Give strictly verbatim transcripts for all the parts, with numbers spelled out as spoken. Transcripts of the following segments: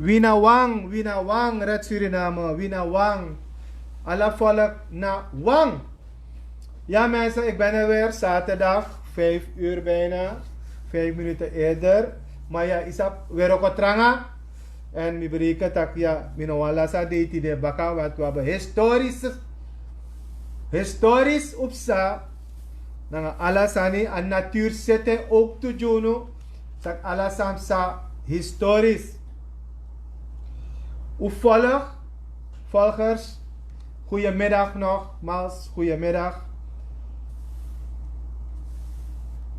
Wi na wan, wi na wan, Red Suriname, wi na wan. Ala volk na wan. Ja mensen, ik ben er weer, zaterdag, vijf uur bijna, vijf minuten eerder. Maar ja, isap weer ook tranga. En mi bereken tak, ja, mi no wan lasa deiti de baka, want we hebben historisch, historisch upsa. Nanga ala sani, a natuur sete ook tu gi unu. San ala sani psa historisch. U volg, volgers, goedemiddag nogmaals, goedemiddag.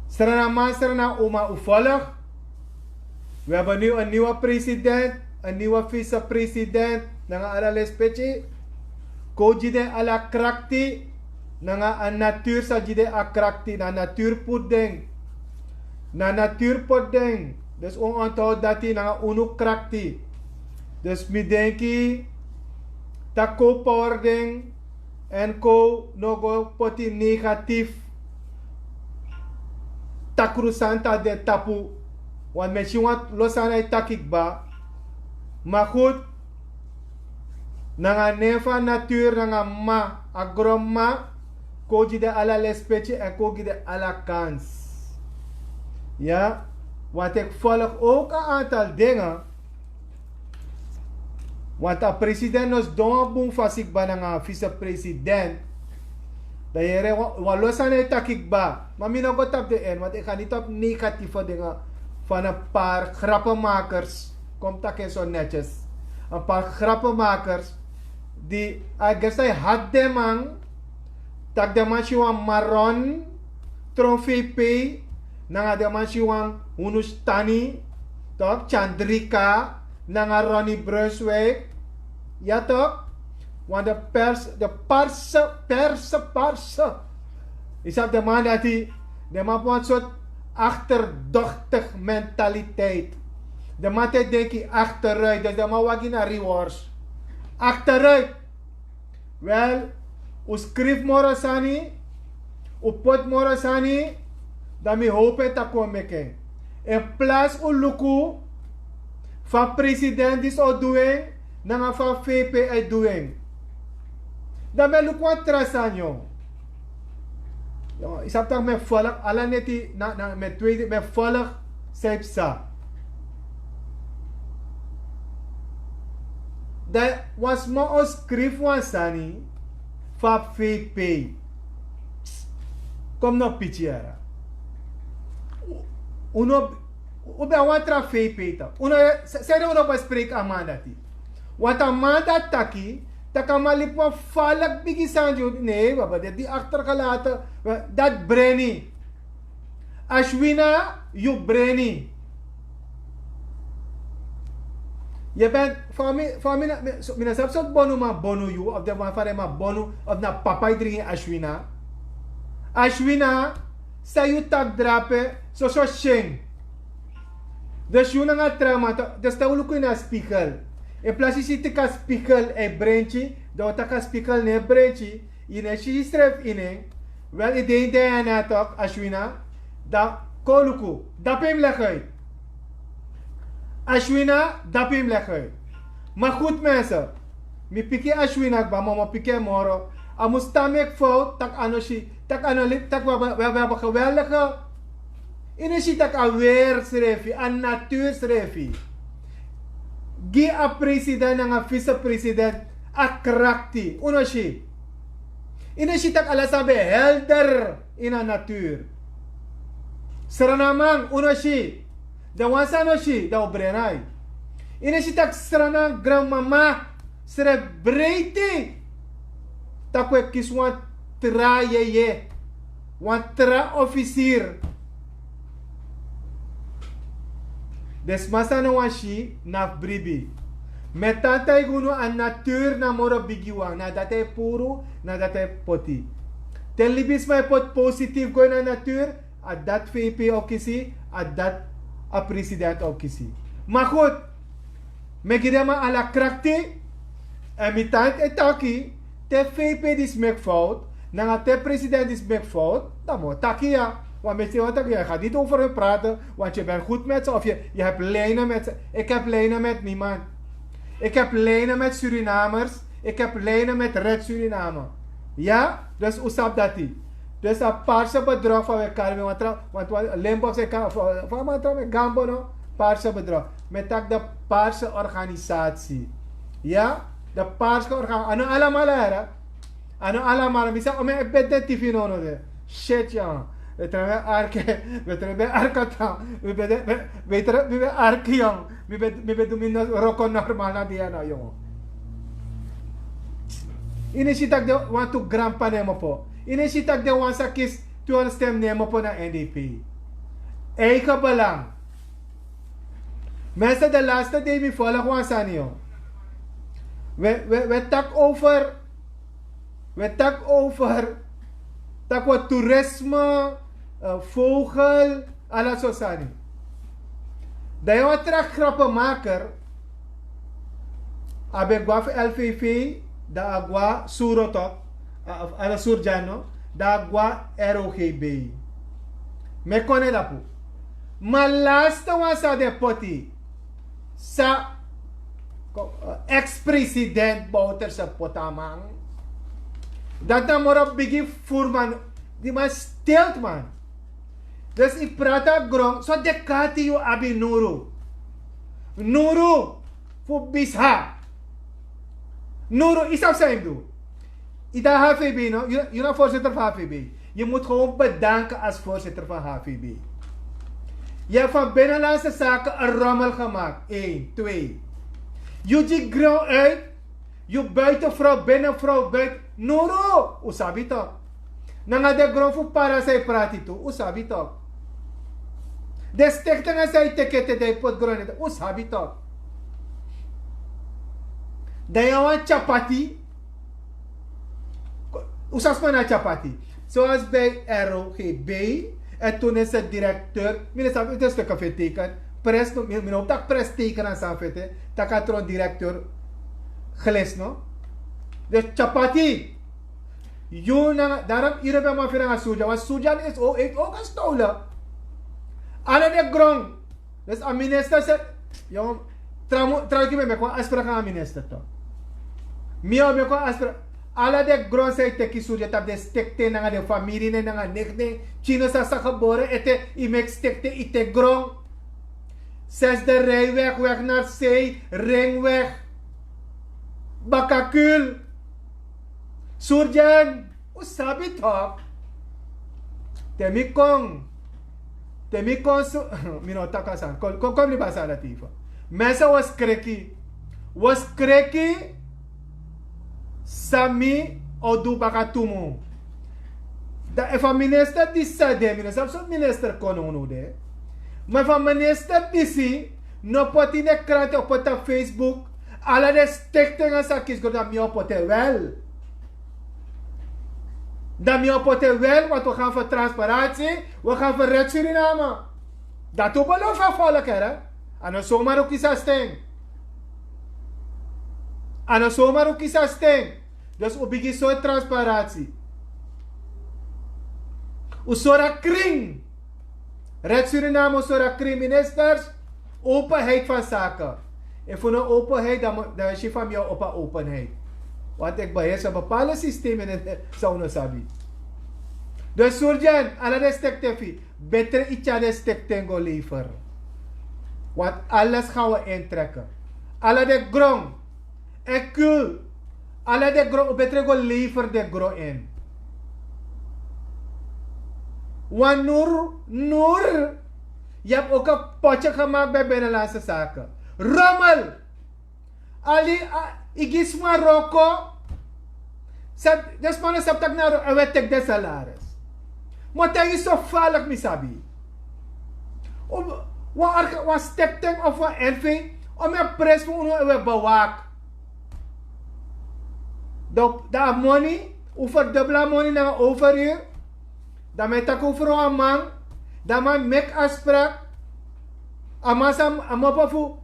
Srana man, srana uma, u volg. We hebben nu een nieuwe president, een nieuwe vicepresident. Nanga ala lespeki. Kon gi den ala krakti. Nanga a natuur sa gi den a krakti. Na natuur put den. Na natuur put den. Dus un onthoud dati nanga unu krakti. Dus mi denki tak' kon power den. En kon no go poti negatief takru santa den tapu. Want mi e si wan lo sani e taki kba. Maar goed, nanga nen fu a natuur, nanga mama, a gronmama, kon gi den ala lespeki en kon gi den ala kans. Ja, want ik volg ook een aantal dingen. Want a president no sidon wan bun fasi kba nanga a vicepresident. Dan yere wan, wan lo sani e taki kba. Maar mi no go tapu den en, want ik ga niet op negatieve dingen van een paar grappenmakers. Kom taki en so netjes. Een paar grappenmakers die, I guess, I had den man. Tak' den man si wan Maron, Tron V P, nanga den man si wan Hunustani, tok, Chandrika, nanga Ronnie Brunswijk. Ja tok, want de pers, de parse, perse, parse. Yu sabi den man dati, den man abi wan sort achterdochtig mentaliteit. Den man te denki achteruit, dus den man wagi na reverse. Achteruit. Wel, un skrifi moro sani, un poti moro sani, dan mi howpu en tak' un o meki en. In plaats un luku fa president disi o du en, nanga fa VP e du en. Dan mi e luku wan tra sani. Yu sabi tak' mi e folg ala neti na mi e tweede mi e folg san yu psa. Dan wan sma o skrifi wan sani fu a fei pei. Kon mi no piki yara. Un no un ben a wan tra fei pei tan un no yere sede un no bespreiki a man dati. Want a man dati taki tak' a man libi wan faliki bigi sani gi un nei baba de di aktergelate. Dati breni. Ashwina yu breni. Yu ben fa mi fa mi na mi na sabi sortu bonu man bonu yu of den man fa den man bonu of na papa yu dringi ashwina. Ashwina san yu taki drape soso syen. Dus yu nanga trauma dus te un luku ini a spigel. In plasi si tiki a spigel e brenki dan un taki a spigel no e brenki. Yu no e si yusrefi ini en. Wel yu de ini diana tok ashwina. Dan kon luku dapu yu mus legi uit. Ashwina dapu yu mus legi uit. Ma goed mense, mi piki ashwina kba ma mi o piki en moro. A mus tan meki fout tak' a no si tak' a no libi tak' wi abi geweldige. Yu no si tak' a weri srefi a naturu srefi gi a president nanga visepresident a krakti un no si. Yu no si tak' ala sani ben helder ini a naturu. Sranaman un no si. Dan wan sani no si dan un brenai. Yu no si tak' srana granmama sref breiti tak' un e kisi wan tra yeye wan tra ofisir. Den sma san no wani si na fu bribi. Mi e tan taigi unu a naturu na moro bigi wan na dati a e puru na dati a e poti. Te libisma e poti positifu go ini a naturu a dati fei pei o kisi a dati a president o kisi. Ma gud, mi e gi den man ala krakti. Èn mi tanki e taki te fei pei disi meki fout nanga te president disi meki fout dan mi o taki ya. Wan mi e si wan taki ya ga niti over mi prate. Want yu ben gud met se of yu hebi lijnen met se. Iki hebi lijnen met niemand. Iki hebi lijnen met surinamers. Iki hebi lijnen met red suriname. Ya dus un sabi dati. Dus a parse bedrog fa un e kari mi wan tra want wan limburgs e kari fa man tra mi e gambo no. Parse bedrog mi e taki de parse organisati. Ya de parse organ a no alamala hera. A no alamala mi sa o mi e beti den tifi no no de. Shet ya. We tra mi e arki. We tra mi e arki a tan. We tra mi e arki ya. Mi ben du mi no roko normal na dia na yongo. Ini si tak' de wantu granpa ne mopo. Ini si tak' de wan sa kisi twe wan stem ne mopo na n d p. Eigen belang. Mensen de laste dei mi folg wan sani yo. We tak' over we taki over taki wan toerisme, vogel, ala so sani. Dan yu wan tra grappenmaker. A ben gwa fu l v v dan a gwa suro tok. Ala surjano dan a gwa r o g b. Mi e kon ne dapu. Ma laste wan sa den poti sa ekspresident bouterse potaman. Dati na moro bigi furman. Di man stilt man. Dus yu prati a gron so dekati yu abi nuru. Nuru fu bisha. Nuru yu sabi san yu mus du. Yu dan hvb no yu na voorzitter fu hvb. Yu mus gewoon bedanken als voorzitter fu hvb. Yu hebi van binnenlandse zaken en rommel gemaakt een twee. Yu gi gron uit. Yu buiten vrouw binnen vrouw buiten nuru. Un sabi tok. Nanga den gron fu para san yu prati tu un sabi tok. Den stiktinga san yu teke te dan yu poti gron nete un sabi tok. Dan yu na wan tyapati. Un sabi sma na tyapati. Soas bij r o g b. En tu ne se direkteur mi ne sabi un te steke fu e teken. Pres no mi no mus taki pres teken na san fu ete. Taki a tron direkteur. Glis no. Dus tyapati. Yu nanga darom yu no ben man firi nanga surjan want surjan is o eti o gestolen. Ala den gron. Dus a minister se. Tramuki ben meki wan afspraki nanga a minister tok. Mi o meki wan afspraki. Ala den gron san yu teki surya tapu den stekten nanga den famiri nen nanga neknen. Tino san sa gebore ete, yu meki stekten, yu teki gron. Zesde rijweg, weg naar zee, ringweg, bakakul. Surya, un sabi tok. Te mi kon te mi kon su mi no taki a sani. Kon kon kon mi basa ala tifa. Mense, wi skreki. Wi skreki. San mi o du baka tu mun? Dan efu a minister disi sa de, mi no sabi sortu minister kon nownow de. Ma efu a minister disi no poti ini en kranti o poti na Facebook ala den stekten nanga san kisi gron, dan mi o poti en wel. Dan mi o poti en wel, want wi gaan fu transparansi, wi gaan fu red Suriname. Dati un belofu a folk, here. A no somar un kisi a sten. A no somar un kisi a sten. Dus un bigin sori transparansi. Un sori a krin. Red Suriname, un sori a krin, ministers. Openheid van zaken. Efu no openheid, dan mus dan si fan mi o opa openheid. Want eki beheersi bepaalde systeem ini san un no sabi. Dus surgeon, ala den stekten fu yu, betre yu tyari den stekten go lever. Want alles gaan wi intrekken. Ala den gron. Ekul. Ala den gron, un betre go lever den gron in. Wan nur, nur. Yu abi ook en potye gemaakt bij binnenlandse zaken. Rommel. Ali, yu gi sma wroko. Den sma no sabi tak' na wroko èn wi e teki den salaris. Mi o taigi yu so falik mi sabi. Wan stekten of wan n v, o mi e pres fu unu èn wi e bewak. Dan a moni, un ferdubel a moni nanga overhur. Dan mi e taki over wan man. Dan man meki afsprak. A man san a mopo fu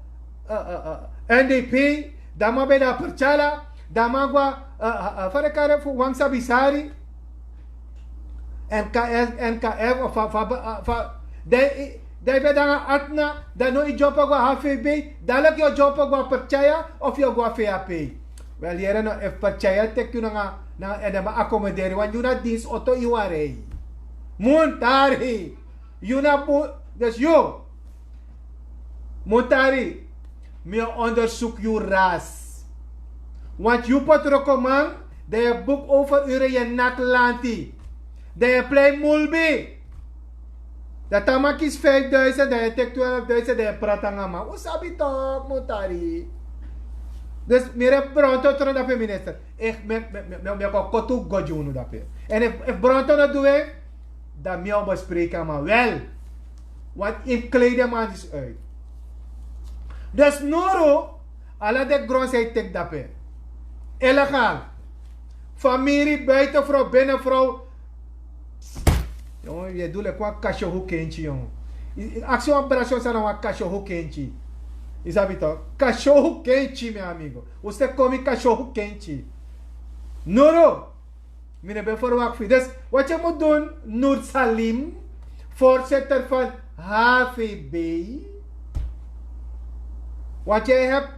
n d p. Dan man ben de a pertyala. Dan man go a fa den kari fu wang sabisari. N k f n k f of fa fa fa. Dan yu ben de nanga atna. Dan no yu dyompo go a h v b. Dan leki yu o dyompo go a pertyaya of yu o go a v a p. Wel yere no efu pertyaya teki yu nanga nanga èn den man akomoderi wan yu na dinsi oto yu wari. Muntari. Yu na bun. Dus yu muntari. Mi o ondersuku yu ras. Want yu poti wrokoman. Dan yu e buku over ure yu e naki lanti. Dan yu e plei mulbi. Dan te a man kisi vijfduisend dan yu e teki twelfduisend dan yu e prati nanga a man un sabi tok muntari. Dus mi ere bronto tron dape minister. Efu mi mi mi mi mi o kon kotu go gi unu dape. Èn efu efu bronto no du en, dan mi o bespreki a man wel. Want yu mus klei den man disi uit. Dus nuru ala den gron san yu teki dape. Illegal. Famiri buiten frow binnen frow. Yu e du leki wan kashohu kentyi yu. Aksi wan brasyon san na wan kashohu kentyi. Yu sabi tok kashohu kentyi mi amigo. Un stek kon mi kashohu kentyi. Nuru. Mi no ben ferwak fu yu dus, wat yu mus dun. Nur salim, voorzitter van h v b. Want jij hebt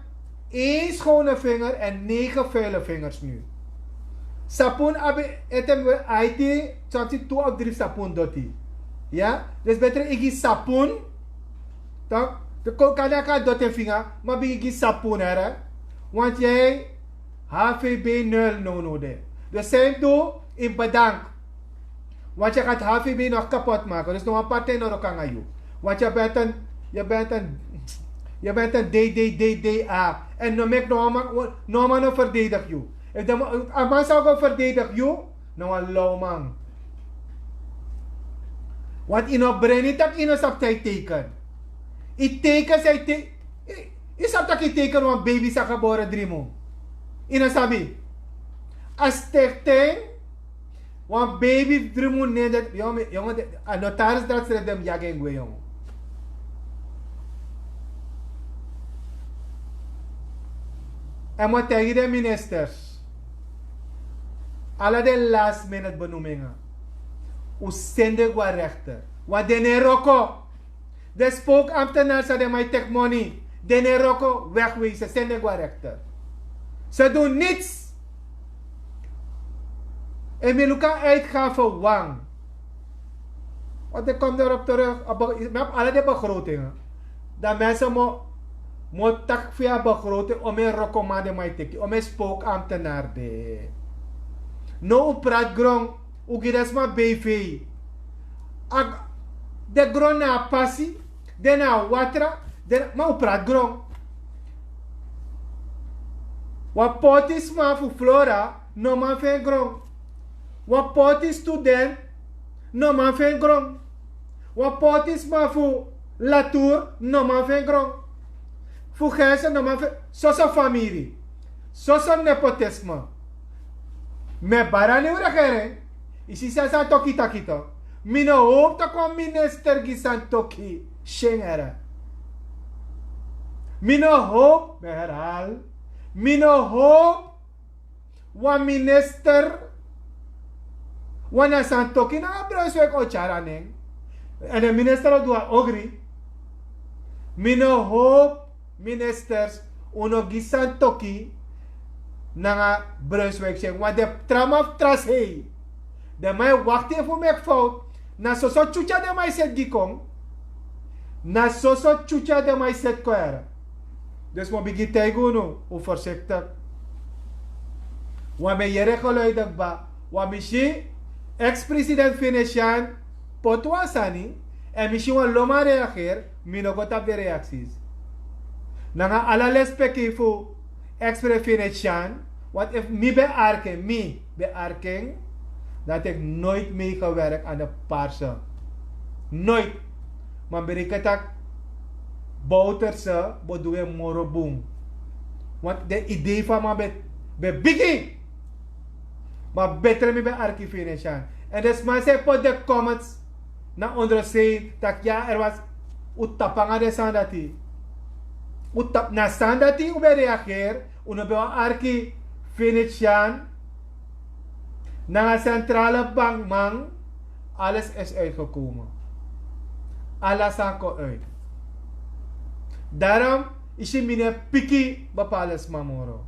één schone vinger en negen vuile vingers nu. Sapun abi ete mi we aiti. Swapsi tu of dri fu sapun doti. Ya dus betre yu gi sapun. Tok de kon kan daki a doti en finga. Ma bigi gi sapun here. Want jij h v b nul no no de. Dus san yu mus du, yu mus bedank. Want yu gati h v b no kapot maki dus no wan partij no wroko nanga yu. Want yu bent en yu bent en yu bent en d d d d a. Èn no meki no wan man no wan man no ferdedigi yu. Efu den man a man san o go ferdedigi yu, na wan lawman. Want yu no breni tak' yu no sabi san yu teken. Yu teken san yu teken. Yu sabi tak' yu teken wan beibi san gebore dri mun. Yu no sabi. A stekten wan beibi fu dri mun nen dati yongo a notaris dati srefi den mus yagi en gwe yongo. Èn mi o taigi den ministers. Ala den last minute benoemingen. Un sende go a rekter. Wan den no e wroko. Den spookamtenar san den man e teki moni. Den no e wroko wegweise sende go a rekter. Se dun nits. En mi luka uitgave wan. Want ik kom daarop terug. Op be- mi heb alle de begrotingen. Dan mensen mo mo tak via begroting om een recommande mai teki om een spookambtenaar de. No u praat grong. U gi den sma bv. Ak de grond na a pasi, den na a watra, den ma u praat grond. Wan poti sma fu flora no man fu en grond. Wan poti student no man fu en grond. Wan poti sma fu latur no man fu en grond. Fu gense no man fu soso famiri. Soso nepotisme. Mi e bari a niw regering. Yu si san san toki taki to. Mi no howpu tak' wan minister gi san toki. Singere. Mi no howpu mi e herhal. Mi no howpu wan minister wan na san toki nanga brunswik o tyari a nen. Èn den minister o du a ogri. Mi no howpu ministers un no gi santoki nanga brunswijk sing want den tra man fu tra sei. Den man e wakti efu meki fout. Na soso tyutya den man e seti gi kon. Na soso tyutya den man e seti kon yara. Dus mi o bigin taigi unu un forsiktik. Wan mi e yere geluidi kba. Wan mi si ex-president Venetian poti wan sani. Èn mi si wan lo man reageri. Mi no go tapu den reaksis. Nanga ala lespeki fu ex-president Venetian. Want efu mi ben arki en mi ben arki en, dan teki noit megewerk an de parse. Noit. Man bereken tak' bowterse bo du en moro bun. Want den idei fu a man ben ben bigi. Ma betre mi ben arki Venetian. Èn den sma san e poti den comments na ondrosein tak' ya er was. Un tapu nanga den sani dati. Un tapu na sani dati un ben reageri. Un no ben wani arki Venetian nanga sentrale bankman. Alles is uitgekomen. Ala sani kon uit. Darom yu si mi no e piki bepale sma moro.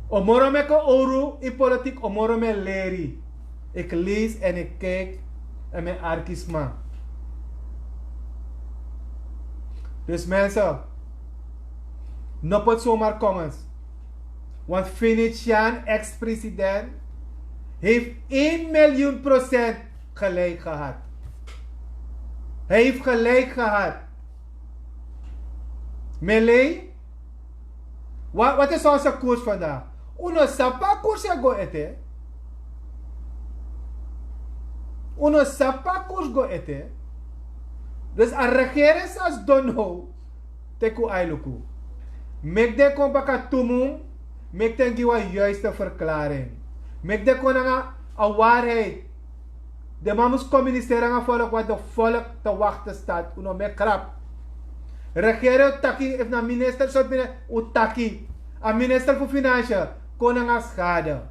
O moro meki o owru ini politik o moro mi e leri. Iki leisi èn iki keki èn mi e arki sma. Dus mense, no poti somar comments. Want Venetian ex-president heeft één miljoen procent gelijk gehad. Hij heeft gelijk gehad. Melei, wat is onze koers vandaag? Un no sabi pe a koers e go ete. Un no sabi pe a koers go ete. Dus a regering sa sidon now. Teki un ai luku. Meki den kon baka tu mun. Meki den gi wan yuiste verklaring. Meki den kon nanga a waarheid. Den man mus komuniseri nanga volk want de volk te wakte stat un no meki krap. Regeri un taki efu na minister sortu minister un taki. A minister fu finansi kon nanga skade.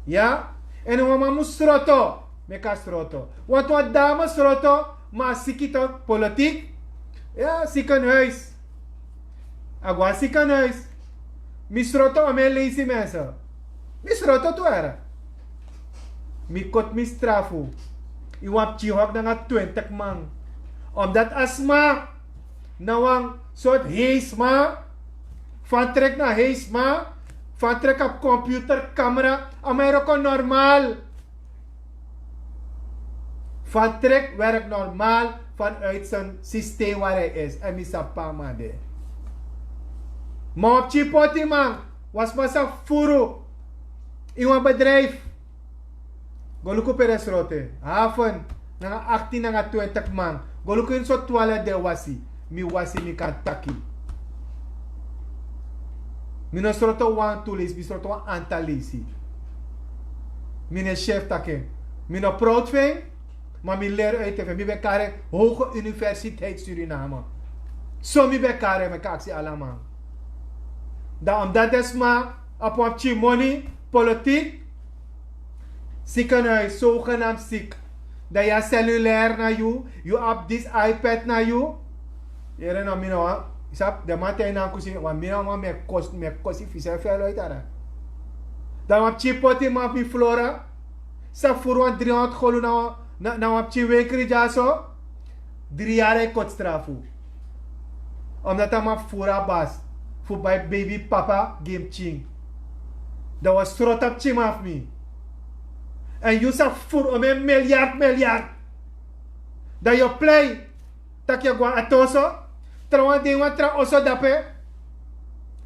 Ya. Èn wan man mus sroto. Meki a sroto. Want wan dame sroto. Ma a siki tok politik. Ya sikenhuis. A go a sikenhuis. Mi sroto o mi e leisi mense. Mi sroto tu era. Mi koti mi strafu. Yu wani pikin hok nanga twintig man. Omdat a sma na wan sortu hei sma. Fan trek na hei sma. Fan trek op computer camera a man e roko normal. Van trek werk normal vanuit zijn systeem waar hij is en mi sabi pe a man de. Ma wan pikin poti man, wan sma sa furu ini wan bedrijf. Go luku pe den sroto en haven nanga achttien nanga twintig man. Go luku ini so twalf den wasi. Mi wasi mi kan taki. Mi no sroto wan tu leisi mi sroto wan antal leisi. Mi no e syefi taki en. Mi no proud fu en. Ma mi leri uit en fu en mi ben kari en hoge universiteit suriname. So mi ben kari en mi kan aksi alaman. Dan omdati den sma abi wan pikin moni politik. Sikenhuis sogenamd sik. Dan yu a cellulair na yu. Yu abi disi ipad na yu. Yere no mi no wan yu sabi den man ten yu nankusi wan mi no wan mi e kosi mi e kosi fu yu seri fu yu a loiti ara. Dan wan pikin poti man fu mi Flora, sa furu wan dri hondro golu na wan, na, na wan pikin wenkri dyaso. Dri yari e koti strafu. Omdat a man furu a basi fu bai baby papa gi en pikin. Dan wan srota pikin man fu mi. Èn yu sa furu omen milyard, milyard. Dan yu o plei tak' yu e go na ati oso. Trawan de ini wan tra oso dape.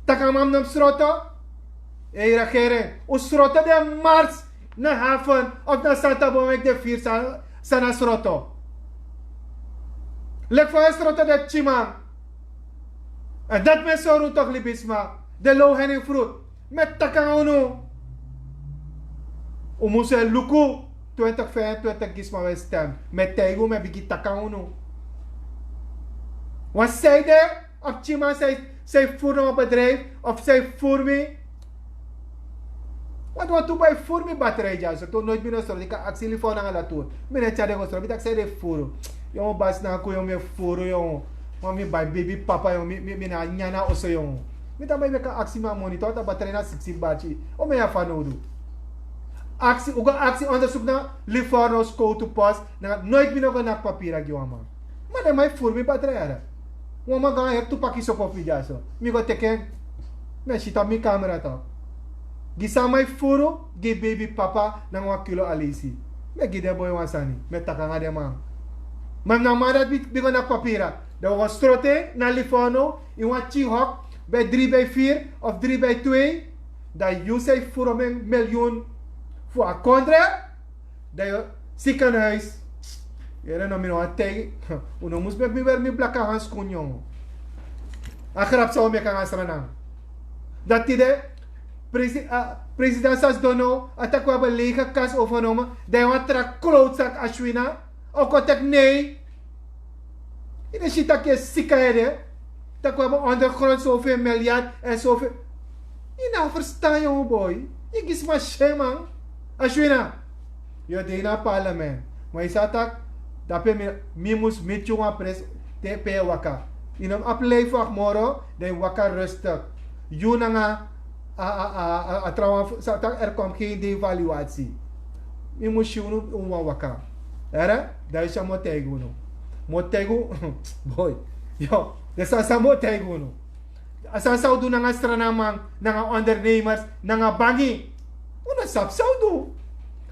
Tak' a man no mus sroto. Ei, regering, un sroto den mars na haven of na santa bon meki den firi san, san na sroto. Leki fa un e sroto den pikinman. Èn dati mi e sori un toki libisma, den low hanging fruit. Mi e taki nanga unu. Un mus e luku twintig vijfentwintig gi sma wi e stem. Mi e taigi un, mi e bigin taki nanga unu. Wan sei de, a pikinman sei, sei furu na wan bedrijf of sei furu mi. Want wantu bai furu mi batterij dyaso tu, noiti mi no sroto. Yu kan aksi Livon nanga Latour. Mi no e tyari den go sroto. Mi taki sei den furu. Yon, basi, na kon yon, mi e furu yon. Ma mi bai baby papa yon, mi, mi, mi na nyan na oso yon. Mi taki, ma yu kan aksi mi a moni, toch, a batterij na siksi batyi. O mi e fanowdu. Aksi, un go aksi onderzoek na Livorno skowtu post. Nanga noiti mi no go naki papira gi wan man. Ma den man e furu mi batterij yara. Wan man go nanga heri tu paki sopo fu mi dyaso. Mi go teki en. Mi e si tapu mi kamera toch. Gi san man e furu, gi baby papa nanga wan kilo alesi. Mi e gi den boi wan sani. Mi e taki nanga den man. Ma mi na man dati mi, mi go naki papira. Dan un go sroto en na Livorno, ini wan pikin hok, bij drie bij vier of drie bij twee. Dan yu sei furu omen milyun fu a kondre. Dan yu, ziekenhuis. Yere, no, mi no wani taigi. Un no mus meki mi weri mi blaka hanskun, yongu. A grap san un meki nanga Sranan. Dan tide, presi-, a, president Sasdono, a taki wi abi lege kas overnomen. Dan yu wan tra klootzak Ashwina. O kon taki nei. Yu no si tak' yu e siki a ede. Tak' wi abi ondergrond zoveel miljard en zoveel. Yu no e ferstan, yongu boi. Yu gi sma syen, man. Ashwina, yu o de ini a parlement. Ma yu sa taki, dape mi, mi mus miti yu wan presi te pe yu e waka. Yu no mus abi lei fu waka moro, dan yu waka rustig. Yu nanga a, a, a, a, a trawan fu, sa taki er komt geen devaluatie. Mi mus si unu, un wan waka. Ere? Dan yu san mi o taigi unu. Mi o taigi unu, boi. Yo, dan san, san mi o taigi unu. A sani san un du nanga Srananman, nanga ondernemers, nanga banki. Un no sabi san un du.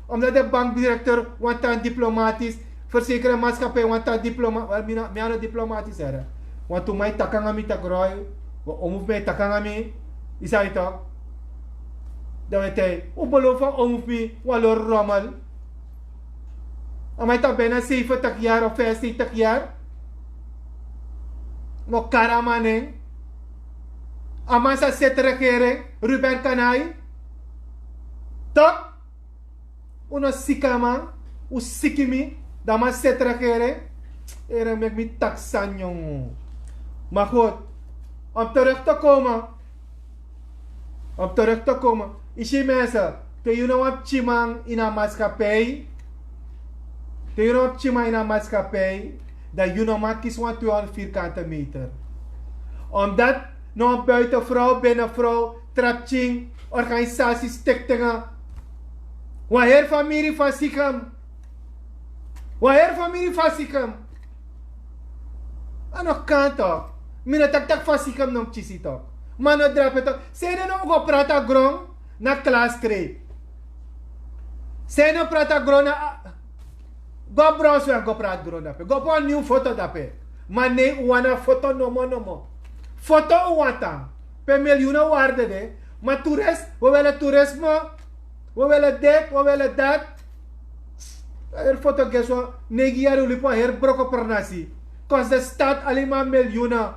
Omdat den bankdirecteur wani tan diplomatisch, verzekeringsmaatschappij wani tan diploma-, wel, mi no, mi a no diplomatisch, ere. Wantu man e taki nanga mi tak' Roy, wan omu fu mi e taki nanga mi, yu sabi toch. Dan wi e taigi, un belofu a omu fu mi wan lori rommel. A man e tan bijna zeventig jaar of vijfenzeventig jaar. Mi o kari a man nen. A man sa seti regering, Ruben Kanai. Toch? Un no siki a man, un siki mi, dan a man seti regering. Ere, meki mi taki sani, yongu. Maar goed, om terug te komen. Om terug te komen. Yu si, mensen, te yu no wan pikinman ini a maatschappij, te yu no wan pikinman ini a maatschappij, dan yu no man kisi wan tweehonderd vierkante meter. Omdat no wan buitenvrouw, binnenvrouw, tra pikin, organisatie, stichtingen, wan heri famiri fasi gi mi. Wan heri famiri fasi gi mi. A no kan toch. Mi no taki tak' fasi gi mi no mus kisi toch. Ma no drape toch. Sanede no go prati a gron na Klaarstreep? Sanede no prati a gron na, go na Brownsweg go prati gron dape. Go poti wan nyun foto dape. Ma nee, un wani a foto nomo nomo. Foto un wani tan. Pe miljoenen waarde de. Ma toerist, we willen toerisme. We willen dit, we willen dat. Heri foto, guess what? Neigi yari un libi wan heri broko pernasi. Kost de staat alleen maar miljoenen.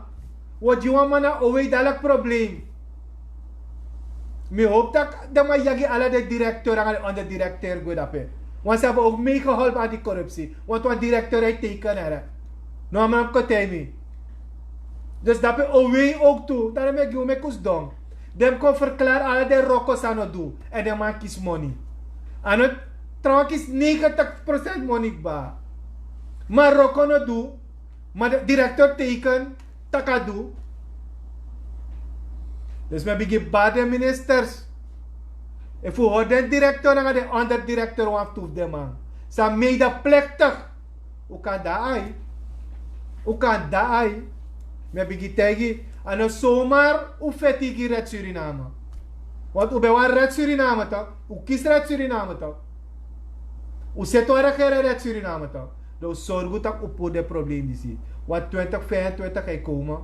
Wi o gi wan man na owei dadilik probleem. Mi howpu tak' den man yagi ala den directeur nanga den onderdirecteur gwe dape. Want ze hebben ook meegeholpen aan die corruptie. Want wan directeur e teken, ere. No, a man mus kon taigi mi. Dus dape owei ook tu. Daarom e gi un meki un sidon. Den mus kon verklari ala den wroko san a no du. Èn den man kisi moni. A no, trawan kisi negentig procent moni kba. Ma wroko no du. Ma den directeur teken tak' a du. Dus mi e bigin bari den ministers. Efu un hori den direktor nanga den onderdirektor wan fu tu fu den man, san medeplektig. Un kan daai. Un kan daai. Mi e bigin taigi, a no somar un feti gi red Suriname. Want un ben wani red Suriname tok, un kisi red Suriname tok. Un seti wan regeri red Suriname tok. Dan un sorgu tak' un puru den problem disi. Want twintig vijfentwintig e koma.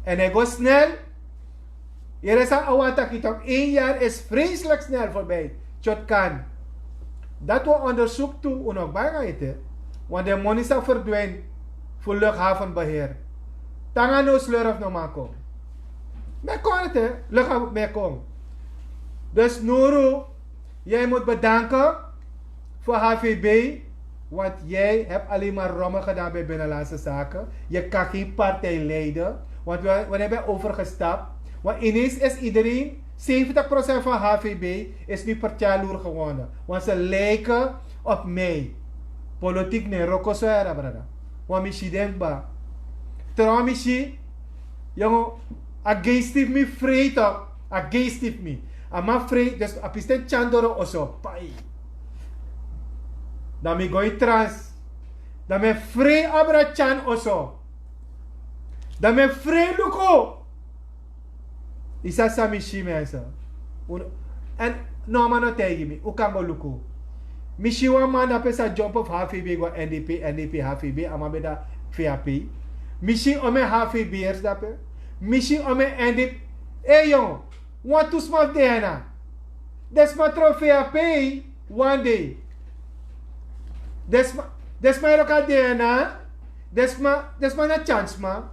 En e go snel. Yere san a wani taki tok, een yari is vreslik snel forbi. Tyotkan. Dati wan ondersuk tu, un no bai nanga ete. Want den moni sa ferdwin fu luchthavenbeheer. Tanga no slurf no man kon. Mi e kon ete, luchthaven mi e kon. Dus nuru, jij moet bedanken voor H V B. Want jij hebt alleen maar rommel gedaan bij Binnenlandse Zaken. Je kan geen partij leiden. Want we, we hebben overgestapt. Want ineens is iedereen, zeventig procent van H V B is nu per tjaloer gewonnen. Want ze lijken op mij. Politiek ne roko so era, brada. Want mi si den kba. Trouwens, mi si, jongen, a gei stief mi vreet op. A gei stief mi. A man frei, dus a pisten tyan doro oso. Pai. Dan mi go in trans. Dan mi frei abra tyan oso. Dan mi frei luku. Isa san mi si, mensen. Un- En no, a man no taigi mi. Un kan go luku. Mi si wan man dape sa jump of H V B go N D P, N D P, H V B, a man ben de V H P. Mi si omen H V B'ers dape. Mi si omen N D P. Ei, yon. Wantu sma fu D N A. Den sma tron V H P wan dei. Den sma, den sma e loka D N A. Den sma, den sma na tyan sma.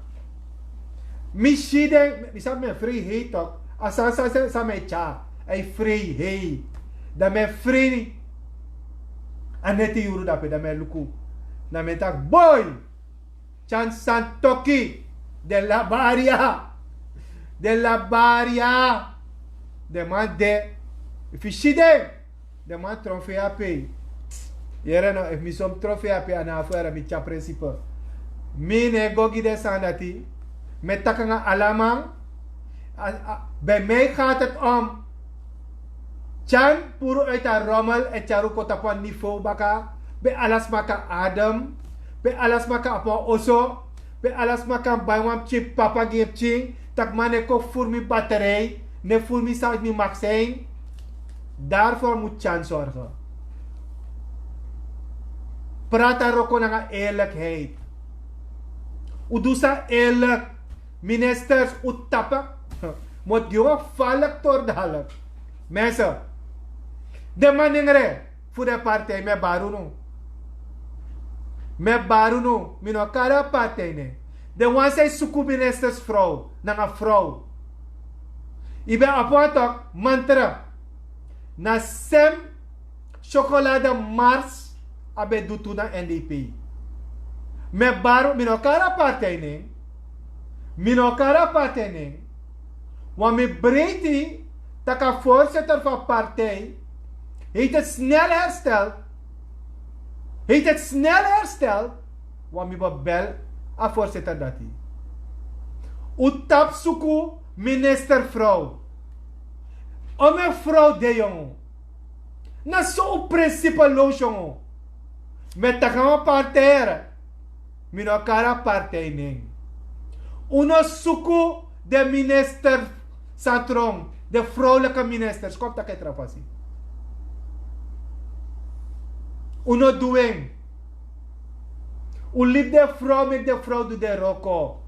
Mi si den, mi sabi mi e frei hei tok. A san, san, san, san mi e tyari. A e frei hei. Dan mi e frei. A neti yuru dape, dan mi e luku. Dan mi e taki, boi! Tyan san toki. Den labaria. Den labaria. Den man de. Efu yu si den, den man tron V H P. Yere no, efu mi son tron V H P, a na fu yere mi tyari principe. Mi no e go gi den sani dati. Mi e taki nanga ala man. A, a, bij mij gaat het om. Tyan puru uit a rommel, e tyari un kon tapu wan niveau baka. Pe ala sma kan adem. Pe ala sma kan abi wan oso. Pe ala sma kan bai wan pikin papa gi en pikin. Tak' man no e kon furu mi batterij. No e furu mi san uit mi mag zijn. Daarvoor moet Tyan zorgen. Praat daarover nanga eerlijkheid. Un du san eerlijk. Ministers, un tapu. Mi o gi wan valk tori dalik. Mensen, den manengre fu den partij, mi e bari unu. Mi e bari unu, mi no kari a partij nen. Den wan san e suku ministersfrow nanga frow. Yu ben abi wan tok, mantra. Na sem Chocolade Mars a ben du tu na N D P. Mi e bari, mi no kari a partij nen. Mi no kari a partij nen. Want mi breiti tak' a voorzitter van partij heeft het snel hersteld. Heeft het snel hersteld. Want mi ben bel a voorzitter dati. Un tapu suku ministerfrow. O mevrouw de Jong. Na so un principeloos, yongo. Mi e taki nanga wan partij. Mi no kari a partij nen. Un no suku den minister san tron, den vrouwelijke ministers. Kon mi taki en tra fasi. Un no du en. Un libi den vrouw, meki den vrouw du den wroko.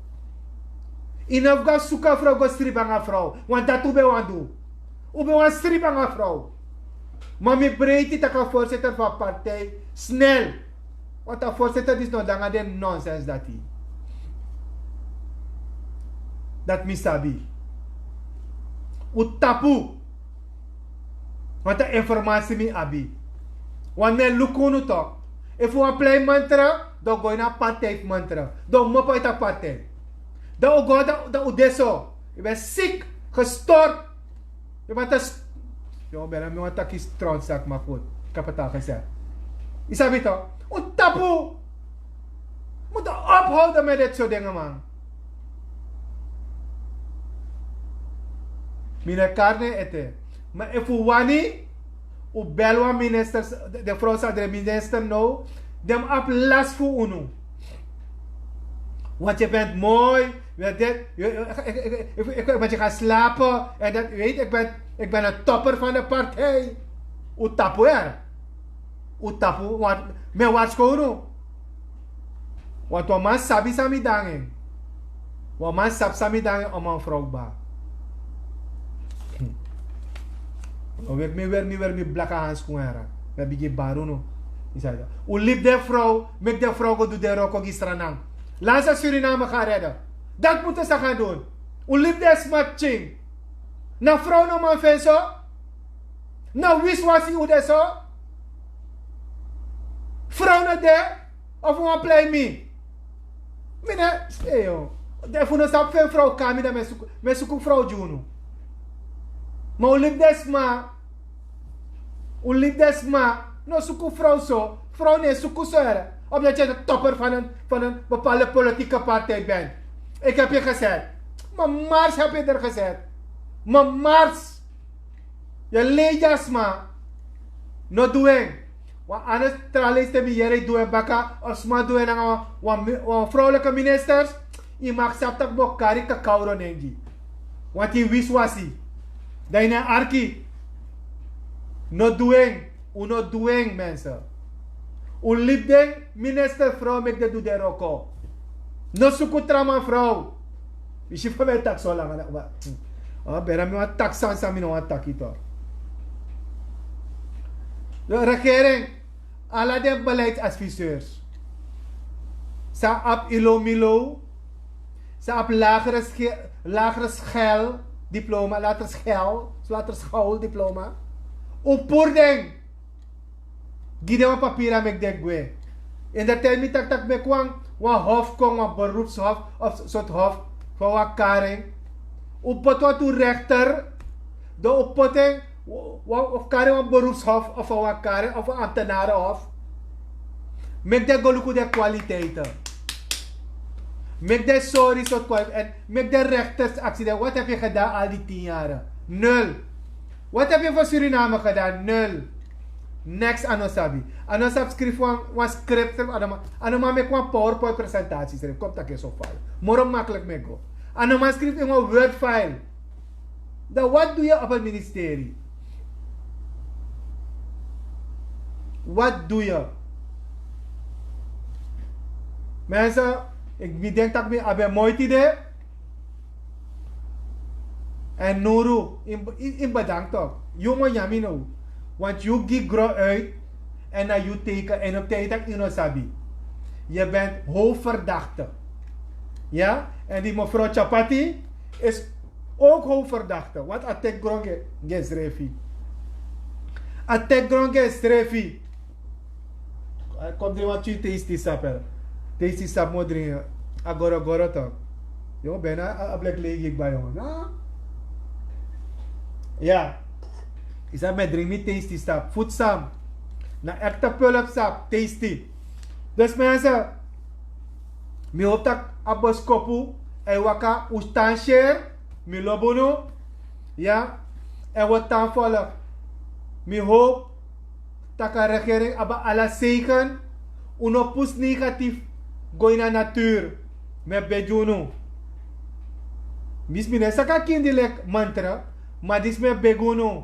Yu no fu go suku a vrouw go sribi nanga a vrouw. Want dati un ben wani du. Un ben wani sribi nanga a vrouw. Ma mi breiti tak' a voorzitter fu a partij snel. Want a voorzitter disi no de nanga den nonsens dati. Dati mi sabi. Un tapu. Want a informasi mi abi. Want mi e luku unu tok. Efu wan plei mantra, dan un go ini a partij fu mantra. Dan un mopo uiti a partij. Dan un go, dan, dan un de so. Yu ben sik, gestortu. Yu ben te s-, yu ben na mi wan taki strontzak, maar goed. Ik heb het al gezegd. Yu sabi tok. Un tapu. Moet ophouden met dit soort dingen, man. Mi no e kari nen ete. Ma efu wani, u bel wan minister. De vrouw sa de minister no, dem abi las fu unu. Want je bent mooi. Want je gaat slapen en dat weet ik ben, ik ben een topper van de partij. U tapu er. U tapu want men warskono. Want wan man sabi san mi dangi. Wan man sabi san mi dangi, a man vrouw ba. O weri mi weri mi weri mi blaka hanskun era. Mi bigi baru no. Un libi den vrouw, meki den vrouw go du den roko gi sranan. Lansa Suriname ga redden. Dat moeten ze gaan doen. Un libi den sma pikin. Na vrouw no man feni so. Na wiswasi un de so. Vrouw no de. Of wan plei mi. Mi ne, eyo. De fu no sabi fu en vrouw kami dan mi e suku vrouw gi unu. Ma un libi den sma. Un libi den sma. No suku vrouw so. Vrouw no e suku so ere. Omdat je de topper van een, van een bepaalde politieke partij bent. Ik heb je gezet. Mijn mars heb je er gezet. Mijn mars. Yu e lei gi a sma. No du en. Wan ander tra leisi te mi yere yu du en baka of sma du en nanga wan vrouwlike ministers. Yu maki sabi tak' mi o kari kakawro nen gi. Wanti yu wiswasi. Dan yu na en arki. No du en. Un no du en mense. Un libi den minister vrouw meki den du den wroko. No suku tra man vrouw. Yu si fa mi e taki so langa na. Bera mi wani taki sani san mi no wani taki tu. Regering, ala den beleidsadviseurs san abi ilo milo, san abi lagere schel diploma, later schel, later school diploma. Un puru den. Gi den wan papira meki den gwe. In de tijd mi taki tak' meki wan wan hof kon, wan beroepshof of sort hof, fu wan karen. Un poti wan tu rechter. Dan un poti en of karen wan beroepshof of wan karen of wan ambtenarenhof. Meki den go luku den kwaliteiten. Meki den sori sort kwaliteiten en meki den rechters aksi den wat heb je gedaan al die tien jaren? Nul. Wat heb je voor Suriname gedaan? Nul. Neks a no sabi. A no sabi skrifi wan script. A no man meki wan powerpoint presentatie script kom taki en so fal. Moro makkelijk meki go. A no man skrifi in wan word file. Dan wat du yu op het ministerie? Wat du yu? Mense, mi denk tak' mi abi en moiti de. En nuru, in bedank tok'. Yu mo nyami no. Want yu gi gro uit. En na yu teken en op tijd tak' yu no sabi. Yu bent hoofverdachte. Ya, en die mevrouw Chapati is ook hoofverdachte. Want a teki gron gi ensrefi. A teki gron gi ensrefi. Kom dringi wan tyu tasty sap. Tasty sap mo dringi. A goro goro tok'. Yu ben na a blek legi yu kba yu. Ya. Yu sabi mi e dringi mi tasty sap futsam. Na ekte pulp sap, tasty. Dus mense, mi hopi tak' a boskopu e waka, un tan share. Mi lobi unu. Ya. En un tan folg. Mi hopi tak' a regering abi ala seiken. Un no pusu negatif go ini a natuur. Mi e begi unu. Misi mi no e saka kindi leki mantra. Ma disi mi e begi unu.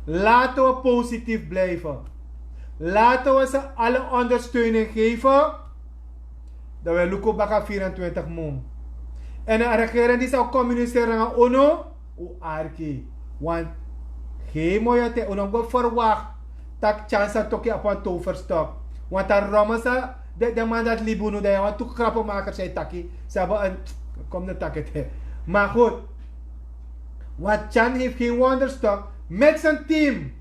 Laten we positief blijven. Laten we ze alle ondersteuning geven. Dan wi e luku baka vierentwintig mun. En a regering disi a communiceren nanga unu. Un arki. Want hei moyo te un no go verwakti tak' tyansi a toki abi wan toverstok. Want a rommel san den man dati libi unu dan yu a wan tu krapu makers e taki. San abi en. Kom no taki ete. Maar goed. Want tyan hefi gen wonderstok met sin team.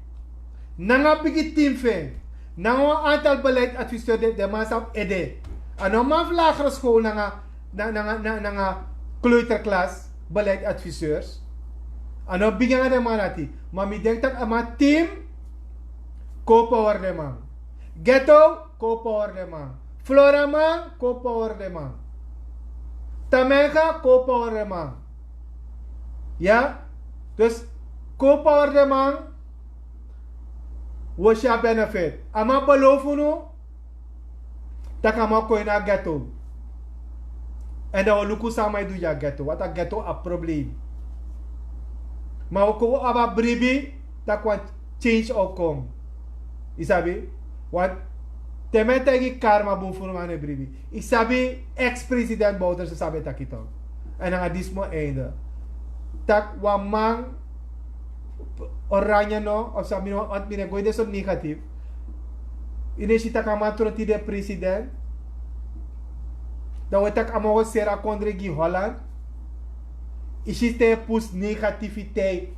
Nanga bigi team fu en. Nanga wan antal beleidsadviseur den man san abi ede. A no man fu lagere skol nanga nanga kleuterklas beleidsadviseurs. A no bigi nanga den man dati. Ma mi denk tak' a man team. Kow power den man. Ghetto, kow power den man. Floraman, kow power den man. Tamenga, kow power den man. Ya. Dus Kon power den man, wi o si a benefit. A man belofu unu tak' a man o kon ini a ghetto. Èn dan wi o luku san a man e du gi a ghetto, want a ghetto abi problem. Ma wi kon, wi abi a bribi tak' wan change o kon. Yu sabi? Want te mi e taigi karma bun fu unu, man, no e bribi. Yu sabi, ex-president Bouterse sabi e taki tok. Èn nanga disi mi o einde. Tak' wan man oranje no, of san, mi no, want mi no e go ini den sortu negatief. Yu no e si tak' a man tron tide president? Dan wi e taki a man o seri a kondre gi Holland. Yu si te yu e pusu negativiteit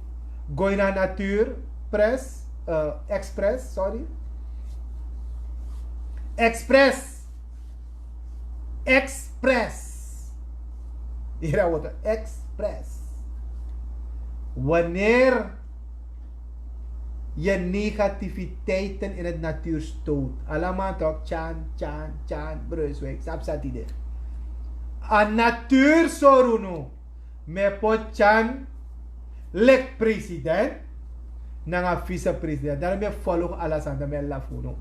go ini a natuur, pres, eh, express, sorry. Express. Express. Hier a woord, express. Wanneer je negativiteiten in het natuur stoot. Allemaal toch, tjan, tjan, tjan, Brunswijk, sabi san tide. A natuur sori unu. Mi e poti tyan leki president nanga vicepresident. Dan mi e follow ala sani, dan mi e lafu unu.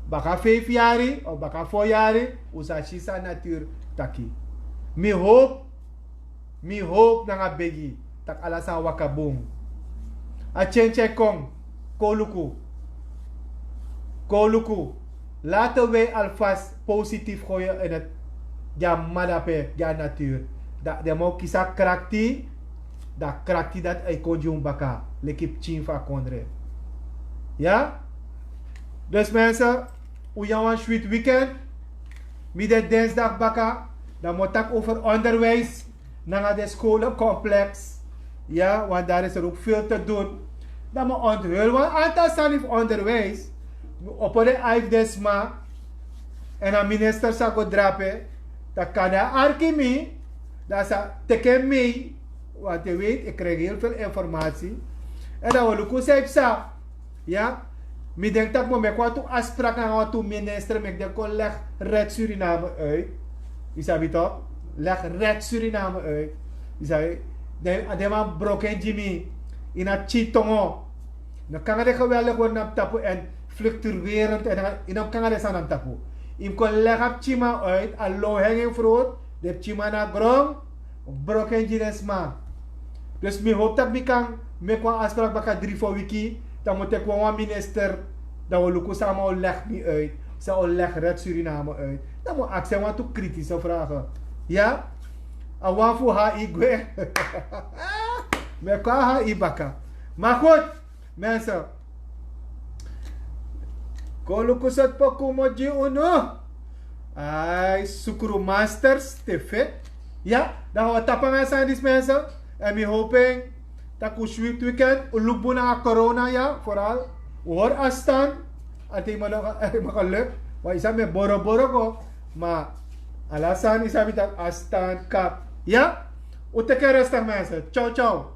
Baka feifi yari of baka fo yari, un sa si san natuur taki. Mi hoop, mi hoop nanga begi tak' ala sani waka bun. A tyentye kon, kon luku. Kon luku. Laten wij alvast positief gooien in het, gi a mma dape, gi a natuur. Dan den man o kisi a krakti, dan a krakti dati e kon gi un baka leki pikin fu a kondre. Ya? Dus mensen, un nyan wan switi weekend. Mi de dinsdag baka, dan mi o taki over onderwijs nanga den scholencomplex. Ya, want daar is er ook veel te doen. Dan mi o onthul wan aantal sani fu onderwijs. Mi o opo den ai fu den sma. Èn a minister sa go drape. Dan kan den arki mi, dan a sa teki mi. Want yu weet, ik krijg heel veel informatie. Èn dan wi o luku san yu psa. Ya, mi denki tak' mi o meki wantu afspraak nanga wantu minister, meki den kon legi Red Suriname uit. Yu sabi tok? Legi Red Suriname uit. Yu sabi, den, a den man broko en gi mi ini a pikin tongo. No kon nanga den geweldig word na mi tapu èn fluctuerend, èn yu no kon nanga den sani na mi tapu. Yu mus kon legi a pikin man uit, a low hanging fruit, den pikin man na gron, broko en gi den sma. Dus mi hoop tak' mi kan meki wan afspraak baka dri fo wiki. Dan mi o teki wan, wan minister. Dan wi o luku san a man o legi mi uit, san a o legi Red Suriname uit. Dan mi o aksi en wantu kritische vragen. Ya? A wan fu H I gwe. Mi e kon na H I baka. Maar goed, mensen. Kon luku sortu poku mi o gi unu. Ai, Sukru Masters T V. Ya, dan wi o tapu nanga a sani disi, mensen. Èn mi hoping tak' un switi weekend, un luku bun nanga corona, ya, vooral. Un hori afstand. Ati mi no, ati mi no geluk. Want yu sabi mi e boro boro go. Ma ala sani yu sabi tak' afstand kap. Ya? Un teki en rustig, mensen. Ciao, ciao.